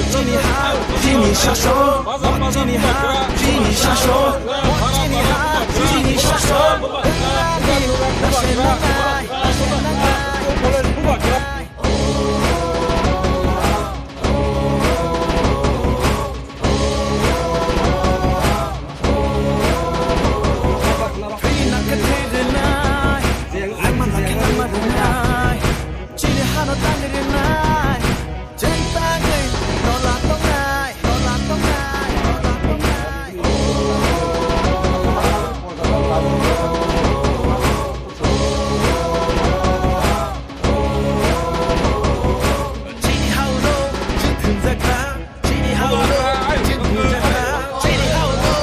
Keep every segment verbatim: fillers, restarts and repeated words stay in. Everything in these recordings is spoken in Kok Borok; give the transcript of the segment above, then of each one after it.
Chini ha, chini shason, chini ha, chini shason, chini ha, chini shason. Chini hano tangri nai, jeng tangri, nola tongnai, nola tongnai, nola tongnai. Chini hao no, chini hao no, chini hao no, chini hao no, chini hao no.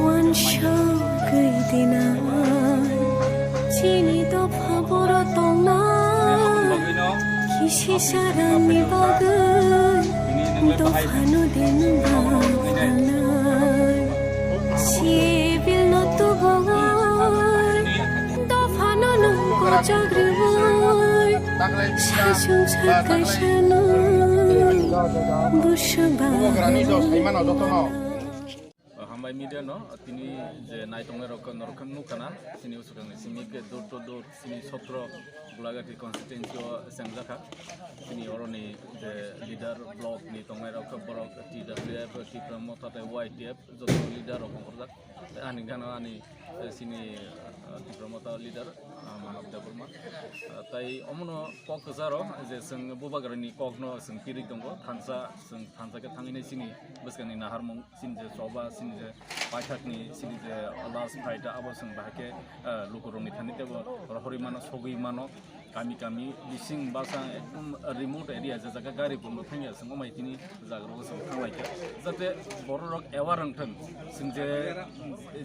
Uansugwi dinai, chini dopha boro tongnai, kisi sarani bagwi, dophano de nwng baphalnai. Sibilno tubui, dophano nwng kochogriui, saichung sai kaisa nwng bwswk ba. Hambai media no, tini je nai tongnai rok norok khe nukha na, chini usukang ni simi khe door to door, chini sotro Gulagati constituency o chengjakha. Chini oroni je leader block ni tongnai rok khe borok T W F, Tipra Motha tei Y T F joto leader rok ongkhorjak. Tei ani gana ani, eh, chini, eh, Tipra Motha leader, ah, Manav Debbarma. Ah, tei omono kok kwcharo je chwng bubagrani kokno chwng pirwi tongo, thansa, chwng thansa khe thangwi nai chini bwskangni naharmung. Chini je choba, chini je paithakni, chini je last fight, abo chwng bahai khe, eh, lukurokni thani teibo rohorwi mano, sogwi mano, kami kami, bising basa ekdom remote area, je jaga gari bondo thangya, chwng omai tini jaga rogo chwng thanglaikha. Jate bororok aware wngthwng, chwng je,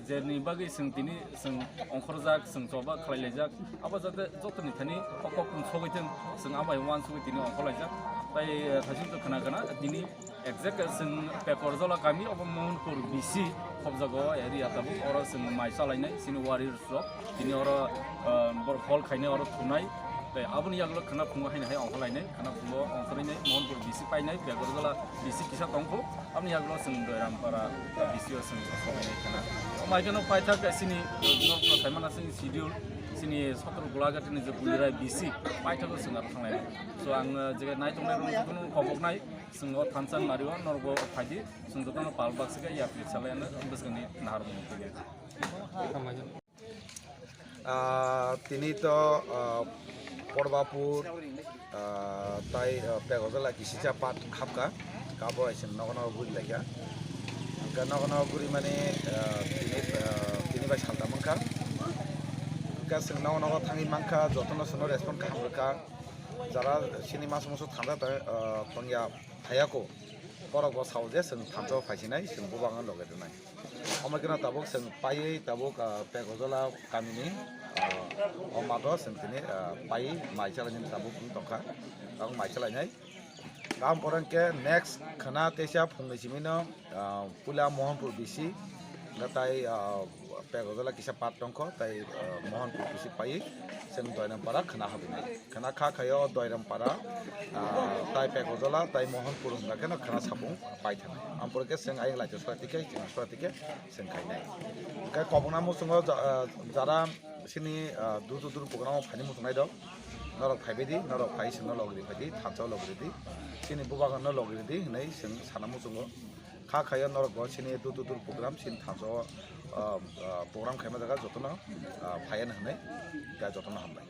jeni bagwi chwng tini chwng ongkhorjak, chwng choba khlailaijak, abo jate jotoni thani kok kok sogwi thwng, chwng abai uansugwi tini ongkhorlaijak. Tai, eh, thaichung khna khna tini Exact chwng Pekorjola kami obo Mohanpur B C khobjago area tabuk, oro chwng mai chalainai chini warriors rok tini oro, ah, bor hol khainai oro thunai tei aboni yagulo khwna phungo haino hai ongkhorlainai, khwna phungo ongkhorlainai Mohanpur B C painai Pekorjola B C kisa tongkho, aboni yagulo chwng Doirampara B C o chwng sobainai khwna. Omo hai kheno paithak chini, ah, norok khaimana chini schedule chini sotro Gulagati ni je Bulirai B C paithago chwng aro thanglainai. So ang, ah, je nai tongnai rok jotono khoboknai. Chwng o thansa ni mario norok bo phaidi, chwng jotono pal baksa khe yapri salai ano bwskangni naharmung twi. Ah, tini to, ah, Porbapur, ah, tai, ah, Pegojola kisisa pat hapka, kabo hai chwng nogo nogo guri laikha. Hwnkhe nogo nogo guri mani, ah, tini, ah, tini bai salta mankha. Hwnkhe chwng nogo nogo thangwi mankha, jotono chwngno respond kaham rwkha. Jara chini masa musu thangja tong, ah, tongya. Phaiya ko, borok bo sao je chwng thansa o phaisinai, chwng bubagra loge rwnai. Omo kheno tabuk chwng paiwi tabuk, ah, Pegojola kamini, ah, o mato chwng tini, ah, paiwi mai chalainani tabuk wng tongkha, tabuk mai chalainai. Aboni pore hwnkhe next khwna teisa phungni simino, ah, puila Mohanpur B C, hwnkhe tai, ah, Pegojola kisa part tongkho, tai, ah, Mohanpur kisi paiwi chwng Doirampara khwna habinai. Khwna kha khaio Doirampara, ah, tai Pegojola, tai Mohanpur hwnba kheno khwna sapung pai thanai. Ampore khe chwng ayang laito sora tikhe, chwng sora tikhe chwng khainai. Hwnkhe kobokna muchungo ja-, ah, jara chini, ah, dur dur dur program o phaini muchungnai rok, norok phaibai di, norok phai chwngno logri phai di, thansa logri di, chini bubagra no logri di hwnwi chwng sana muchungo. Kha khaio norok bo chini dur dur dur program chini thansa o, ah, ah, program khaima jaga jotono, ah, phaiya hwnwi da jotono hambai.